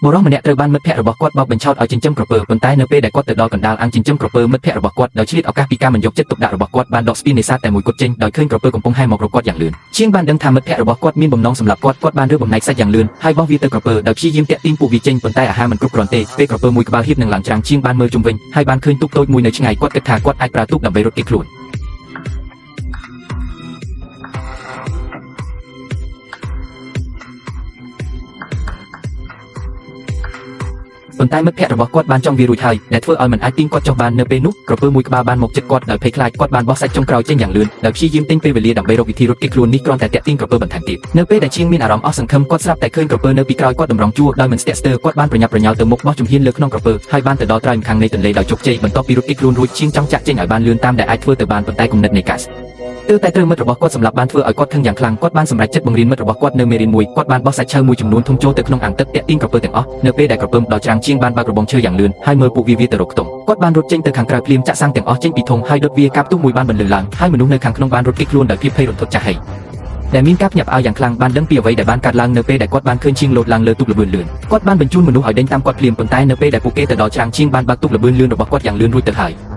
បុរសម្នាក់ត្រូវបានមិត្តភក្តិរបស់គាត់បោកបញ្ឆោតឲ្យចិញ្ចឹមក្រពើប៉ុន្តែនៅពេលដែលគាត់ទៅដល់កណ្ដាលអាងចិញ្ចឹមក្រពើមិត្តភក្តិរបស់គាត់ដោយឆ្លៀតឱកាសពីការមិនយកចិត្តទុកដាក់របស់គាត់បានដកស្ពាននេសាទតែមួយគត់ចេញដោយឃើញក្រពើកំពុងហែមករកគាត់យ៉ាងលឿនជាងបានដឹងថាមិត្តភក្តិរបស់គាត់មានបំណងសម្លាប់គាត់គាត់បានរើបំណែកសាច់យ៉ាងលឿនហើយបោះវាទៅក្រពើដោយព្យាយាមទាក់ទាញពួកវាចេញប៉ុន្តែអាហារមិនគ្រប់គ្រាន់ទេពេលក្រពើមួយក្បាលហៀបនឹងឡើងច្រាំងជាងបានមើលជុំវិញហើយបានឃើញទូកតូចមួយនៅឆ្ងាយគាត់គិតថាគាត់អាចប្រើទូកដើម្បីរត់គេចខ្លួន ប៉ុន្តែមិត្តភក្តិរបស់គាត់បានចង់វារួចហើយដែលធ្វើឲ្យមិនអាចទាញគាត់ចុះបាននៅពេលនោះក្រពើមួយក្បាលបានមកជិតគាត់ដោយភ័យខ្លាចគាត់បានបោះសាច់ចុងក្រោយចេញយ៉ាងលឿនដោយព្យាយាមទិញពេលវេលាដើម្បីរកវិធីរត់គេចខ្លួននេះគ្រាន់តែទាក់ទាញក្រពើបន្ថែមទៀតនៅពេលដែលឈៀងមានអារម្មណ៍អស់សង្ឃឹមគាត់ស្រាប់តែឃើញក្រពើនៅពីក្រោយគាត់តម្រង់ជួរដោយមិនស្ទាក់ស្ទើរគាត់បានប្រញាប់ប្រញាល់ទៅមុខបោះជំហានលើក្នុងក្រពើហើយបានទៅដល់ត្រើយម្ខាងនៃទន្លេដោយជោគជ័យបន្ទាប់ពីរត់គេចខ្លួនរួចឈៀងចង់ចាក់ចេញឲ្យបានលឿនតាមដែលអាចធ្វើទៅបានប៉ុន្តែគំនិតនៃកាស ទើបតែត្រូវមិត្តរបស់គាត់សម្លាប់បានធ្វើឲ្យគាត់ខឹងយ៉ាងខ្លាំងគាត់បានសម្រេចចិត្តបង្រៀនមិត្តរបស់គាត់នៅមេរៀនមួយគាត់បានបោះសាច់ឈើមួយចំនួនធំចូលទៅក្នុងអាងទឹកទាក់ទាញក្រពើទាំងអស់នៅពេលដែលក្រពើដល់ច្រាំងជាងបានបើករបងឈើយ៉ាងលឿនហើយមើលពួកវាវាទៅរកខ្ទង់គាត់បានរត់ចេញទៅខាងក្រៅភ្លាមចាក់សាំងទាំងអស់ចេញពីធុងហើយដុតវាកាប់ទុះមួយបានបន្លឺឡើងហើយមនុស្សនៅខាងក្នុងបានរត់គេចខ្លួនដោយភាពភ័យរន្ធត់ចាស់ហីដែលមានការភ្ញាក់ផ្អើលយ៉ាងខ្លាំងបានដឹងពីអ្វីដែលបានកើតឡើងនៅពេលដែលគាត់បានឃើញជាងលោតឡើងលើទូកល្បឿនលឿនគាត់បានបញ្ជូនមនុស្សឲ្យដេញតាមគាត់ភ្លាមប៉ុន្តែនៅពេលដែលពួកគេទៅដល់ច្រាំងជាងបានបើកទូកល្បឿនលឿនរបស់គាត់យ៉ាងលឿនរួចទៅហើយ។